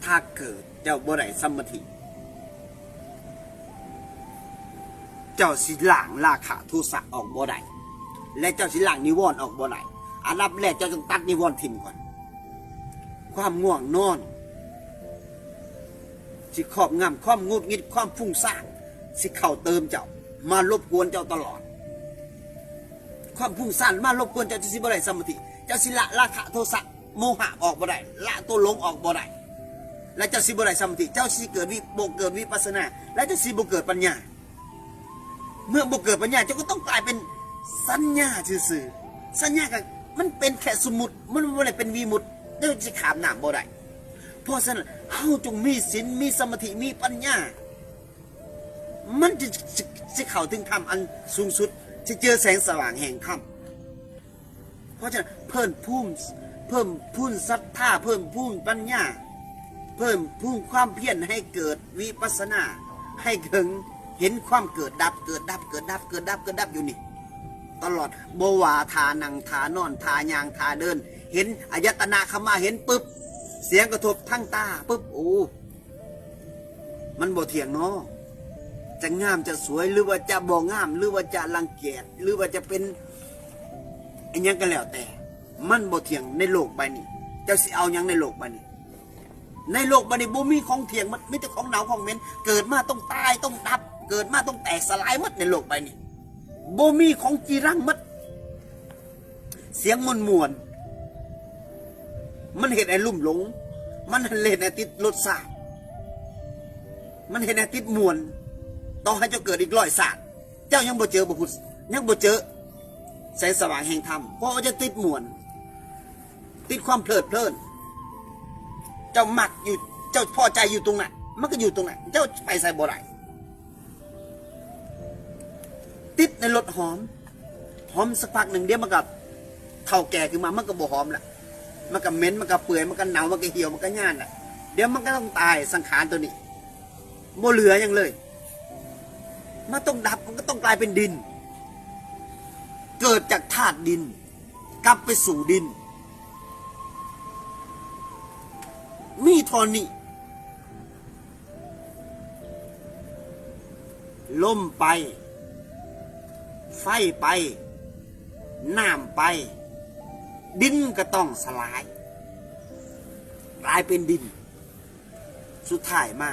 ຖ້າເກີດເຈົ້າບໍ່ໄດ້ສະມາທິ ເຈົ້າຊິລ້າງລາຄະໂທສະອອກບໍ່ໄດ້ ແລະ ເຈົ້າຊິລ້າງນິວອນອອກບໍ່ໄດ້. ອັນດັບແລກເຈົ້າຕ້ອງຕັດນິວອນຖິ້ມກ່ອນ. ຄວາມງ່ວງນອນຊິຄອບງຳ, ຄວາມຫງຸດຫງິດ, ຄວາມຟຸ້ງສ້ານຊິເຂົ້າເຕີມເຈົ້າ, ມາລົບກວນເຈົ້າຕະຫຼອດ. ຄວາມຟຸ້ງສ້ານມາລົບກວນເຈົ້າ, ເຈົ້າຊິບໍ່ໄດ້ສະມາທິ. ເຈົ້າຊິລະລາຄະໂທສະໂມຫະອອກບໍ່ໄດ້, ລະໂຕຫຼົງອອກບໍ່ໄດ້, ແລະ ເຈົ້າຊິບໍ່ໄດ້ສະມາທິ. ເຈົ້າຊິເກີດວິ, ບໍ່ເກີດວິປັດສະນາ, ແລະ ເຈົ້າຊິບໍ່ເກີດປັນຍາ. ເມື່ອບໍ່ເກີດປັນຍາ, ເຈົ້າກໍຕ້ອງກາຍເປັນສັນຍາຊື່ໆ. ສັນຍາກໍມັນເປັນແຄ່ສົມມຸດ, ມັນບໍ່ໄດ້ເປັນວິມຸດ. ເຈົ້າຊິຂ້າມນ້ຳບໍ່ໄດ້. ເພາະສະນັ້ນ ເຮົາຈົ່ງມີສິນ, ມີສະມາທິ, ມີປັນຍາ. ມັນຈະ ຈະ ຈະເຂົ້າເຖິງທຳອັນສູງສຸດ, ຈະເຈີແສງສະຫວ່າງແຫ່ງທຳ. ເພາະສະນັ້ນ ເພີ່ມພູມ, ເພີ່ມພູນສັດທາ, ເພີ່ມພູນປັນຍາ, ເພີ່ມພູນຄວາມພຽນໃຫ້ເກີດວິປັດສະນາ, ໃຫ້ເຖິງເຫັນຄວາມເກີດດັບ, ເກີດດັບ, ເກີດດັບ, ເກີດດັບ, ເກີດດັບຢູ່ນີ້ຕະຫຼອດ. ບໍ່ວ່າທ່ານັ່ງ, ທ່ານອນ, ທ່າຍ່າງ, ທ່າເດີນ, ເຫັນອາຍະຕະນະເຂົ້າມາ, ເຫັນປຶບ, ສຽງກະທົບທາງຕາປຶບ, ໂອ້ ມັນບໍ່ທ່ຽງເນາະ, ຈະງາມຈະສວຍ ຫຼືວ່າຈະບໍ່ງາມ ຫຼືວ່າຈະລັງກຽດ ຫຼືວ່າຈະເປັນອີ່ຫຍັງກໍແລ້ວແຕ່ ມັນບໍ່ທ່ຽງໃນໂລກໃບນີ້. ເຈົ້າຊິເອົາຫຍັງໃນໂລກໃບນີ້? ໃນໂລກໃບນີ້ບໍ່ມີຂອງທ່ຽງໝົດ, ມີແຕ່ຂອງເນົ່າຂອງເໝັນ. ເກີດມາຕ້ອງຕາຍຕ້ອງດັບ, ເກີດມາຕ້ອງແຕກສະຫຼາຍໝົດໃນໂລກໃບນີ້, ບໍ່ມີຂອງຈີລັງໝົດ. ສຽງມ່ວນໆ ມັນເຮັດໃຫ້ລຸ່ມຫຼົງ, ມັນເຮັດໃຫ້ຕິດລົດຊາດ, ມັນເຮັດໃຫ້ຕິດມ່ວນ. ຕໍ່ໃຫ້ເຈົ້າເກີດອີກຮ້ອຍຊາດ, ເຈົ້າຍັງບໍ່ເຈີ ບໍ່ພຸດ, ຍັງບໍ່ເຈີແສງສະຫວ່າງແຫ່ງທຳ, ເພາະວ່າເຈົ້າຕິດມ່ວນ, ຕິດຄວາມເພີດເພີນ. ເຈົ້າມັກຢູ່, ເຈົ້າພໍໃຈຢູ່ຕົງນັ້ນ, ມັນກໍຢູ່ຕົງນັ້ນ, ເຈົ້າໄປໃສບໍ່ໄດ້. ຕິດໃນລົດຫອມ, ຫອມສັກພັກໜຶ່ງ, ດຽວມັນກໍເຖົ້າແກ່ຂຶ້ນມາ, ມັນກໍບໍ່ຫອມລະ, ມັນກໍເໝັນ, ມັນກໍເປື່ອຍ, ມັນກໍເນົ່າ, ມັນກໍຫ່ຽວ, ມັນກໍຍານລະ. ດຽວມັນກໍຕ້ອງຕາຍ, ສັງຂານໂຕນີ້ບໍ່ເຫຼືອຫຍັງເລີຍ. ມັນຕ້ອງດັບ, ມັນກໍຕ້ອງກາຍເປັນດິນ, ເກີດຈາກທາດດິນ ກັບໄປສູ່ດິນ, ມີເທົ່ານີ້. ລົມໄປ, ໄຟໄປ, ນ້ຳໄປ, ດິນກໍຕ້ອງສະຫຼາຍ, ກາຍເປັນດິນ. ສຸດທ້າຍມາ,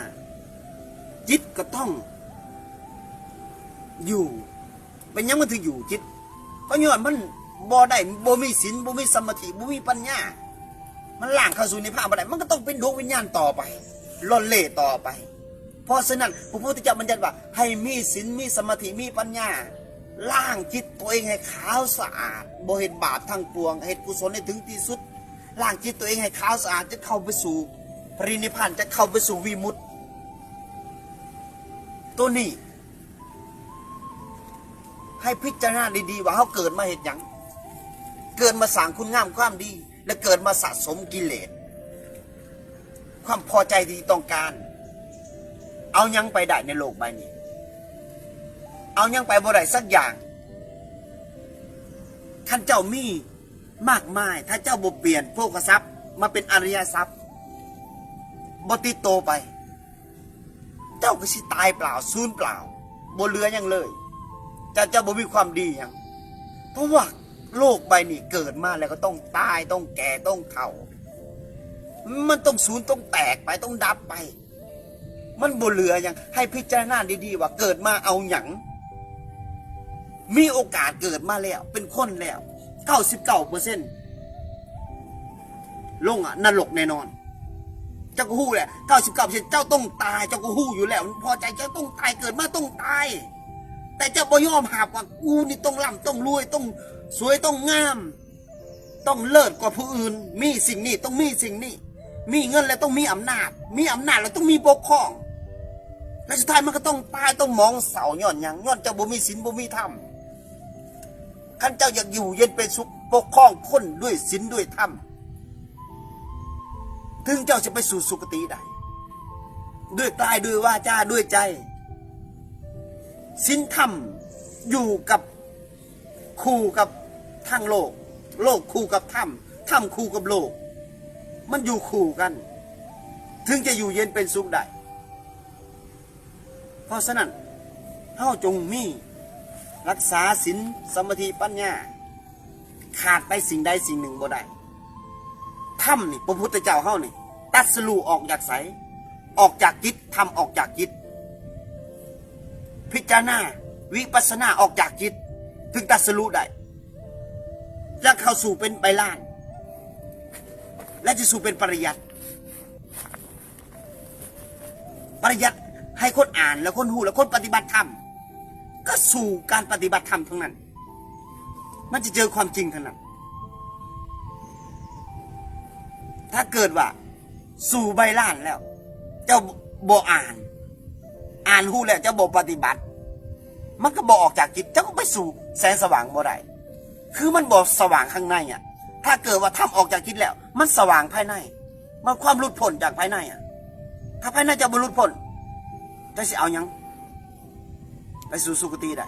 ຈິດກໍຕ້ອງຢູ່. ເປັນຫຍັງມັນເຖິງຢູ່ຈິດ? ກໍຍ້ອນມັນບໍ່ໄດ້, ບໍ່ມີສິນ, ບໍ່ມີສະມາທິ, ບໍ່ມີປັນຍາ, ມັນລ້າງເຂົ້າສູ່ນິບພານບໍ່ໄດ້, ມັນກໍຕ້ອງເປັນດວງວິນຍານຕໍ່ໄປ, ລ່ອນເລ່ຕໍ່ໄປ. ເພາະສະນັ້ນ ພະພຸດທະເຈົ້າບັນຍັດວ່າ ໃຫ້ມີສິນ, ມີສະມາທິ, ມີປັນຍາ, ລ້າງຈິດຕົວເອງໃຫ້ຂາວສະອາດ, ບໍ່ເຮັດບາບທັງປວງ, ເຮັດກຸສົນໃຫ້ເຖິງທີ່ສຸດ, ລ້າງຈິດຕົວເອງໃຫ້ຂາວສະອາດ, ຈະເຂົ້າໄປສູ່ພະນິບພານ, ຈະເຂົ້າໄປສູ່ວິມຸດ. ໂຕນີ້ ໃຫ້ພິຈາລະນາດີໆ ວ່າເຮົາເກີດມາເຮັດຫຍັງ? ເກີດມາສ້າງຄຸນງາມຄວາມດີ ແລະ ເກີດມາສະສົມກິເລດ, ຄວາມພໍໃຈທີ່ຕ້ອງການ. ເອົາຫຍັງໄປໄດ້ໃນໂລກໃບນີ້? ເອົາຫຍັງໄປບໍ່ໄດ້ສັກຢ່າງ. ຄັນເຈົ້າມີມາກມາຍ, ຖ້າເຈົ້າບໍ່ປ່ຽນໂພຄະຊັບມາເປັນອະລິຍະຊັບ, ບໍ່ຕິດໂຕໄປ, ເຈົ້າກໍຊິຕາຍເປົ່າ, ສູນເປົ່າ, ບໍ່ເຫຼືອຫຍັງເລີຍ. ເຈົ້າ, ເຈົ້າບໍ່ມີຄວາມດີຫຍັງ. ເພາະວ່າໂລກໃບນີ້ເກີດມາແລ້ວກໍຕ້ອງຕາຍ, ຕ້ອງແກ່, ຕ້ອງເຖົ້າ. ມັນຕ້ອງສູນ, ຕ້ອງແຕກໄປ, ຕ້ອງດັບໄປ. ມັນບໍ່ເຫຼືອຫຍັງ. ໃຫ້ພິຈາລະນາດີໆ ວ່າເກີດມາເອົາຫຍັງ? ມີໂອກາດເກີດມາແລ້ວ, ເປັນຄົນແລ້ວ, ເກົ້າສິບເກົ້າເປີເຊັນ ລົງນະລົກແນ່ນອນ. ເຈົ້າກໍຮູ້ແຫຼະ ເກົ້າສິບເກົ້າເປີເຊັນ ເຈົ້າຕ້ອງຕາຍ, ເຈົ້າກໍຮູ້ຢູ່ແລ້ວ, ມັນພໍໃຈ, ເຈົ້າຕ້ອງຕາຍ, ເກີດມາຕ້ອງຕາຍ. ແຕ່ເຈົ້າບໍ່ຍອມຮັບວ່າ ກູນີ້ຕ້ອງລ່ຳ, ຕ້ອງລວຍ, ຕ້ອງສວຍ, ຕ້ອງງາມ, ຕ້ອງເລີດກວ່າຜູ້ອື່ນ, ມີສິ່ງນີ້, ຕ້ອງມີສິ່ງນີ້, ມີເງິນແລ້ວຕ້ອງມີອຳນາດ, ມີອຳນາດແລ້ວຕ້ອງມີປົກຄອງ. ແລະ ສຸດທ້າຍມັນກໍຕ້ອງຕາຍ, ຕ້ອງໝອງເສົ້າ. ຍ້ອນຫຍັງ? ຍ້ອນເຈົ້າບໍ່ມີສິນ, ບໍ່ມີທຳ. ຄັນເຈົ້າຢາກຢູ່ເຢັນເປັນສຸກ, ປົກຄອງຄົນດ້ວຍສິນດ້ວຍທຳ, ເຖິງເຈົ້າຈະໄປສູ່ສຸຄະຕິໄດ້ ດ້ວຍກາຍ, ດ້ວຍວາຈາ, ດ້ວຍໃຈ. ສິນທຳຢູ່ກັບ, ຄູ່ກັບທາງໂລກ, ໂລກຄູ່ກັບທຳ, ທຳຄູ່ກັບໂລກ, ມັນຢູ່ຄູ່ກັນ. ເຖິງຈະຢູ່ເຢັນເປັນສຸກໄດ້. ເພາະສະນັ້ນ ເຮົາຈົ່ງມີ ລັກສາສິນ ສະມາທິ ປັນຍາ ຂາດໄປສິ່ງໃດສິ່ງໜຶ່ງບໍ່ໄດ້. ທຳນີ້ ພະພຸດທະເຈົ້າເຮົານີ້ ຕັດສະຮູ້ອອກຈາກໃສ? ອອກຈາກຈິດ, ທຳອອກຈາກຈິດ. ພິຈາລະນາ ວິປັດສະນາອອກຈາກຈິດ ເຖິງຕັດສະຮູ້ໄດ້. ຈະເຂົ້າສູ່ເປັນໃບລານ ແລະ ຈະສູ່ເປັນປະລິຍັດ. ປະລິຍັດໃຫ້ຄົນອ່ານ ແລະ ຄົນຮູ້ ແລະ ຄົນປະຕິບັດທຳ ກໍສູ່ການປະຕິບັດທຳທັງນັ້ນ. ມັນຈະເຈີຄວາມຈິງທັງນັ້ນ. ຖ້າເກີດວ່າສູ່ໃບລານແລ້ວ ເຈົ້າບໍ່ອ່ານ, ອ່ານຮູ້ແລ້ວເຈົ້າບໍ່ປະຕິບັດ, ມັນກໍບໍ່ອອກຈາກຈິດ, ເຈົ້າກໍໄປສູ່ແສງສະຫວ່າງບໍ່ໄດ້. ຄືມັນບໍ່ສະຫວ່າງຂ້າງໃນອະ. ຖ້າເກີດວ່າທຳອອກຈາກຈິດແລ້ວ ມັນສະຫວ່າງພາຍໃນ, ມັນຄວາມຫຼຸດພົ້ນຈາກພາຍໃນອະ. ຖ້າພາຍໃນເຈົ້າບໍ່ຫຼຸດພົ້ນ, ເຈົ້າຊິເອົາຫຍັງໄປສູ່ສຸຄະຕິໄດ້?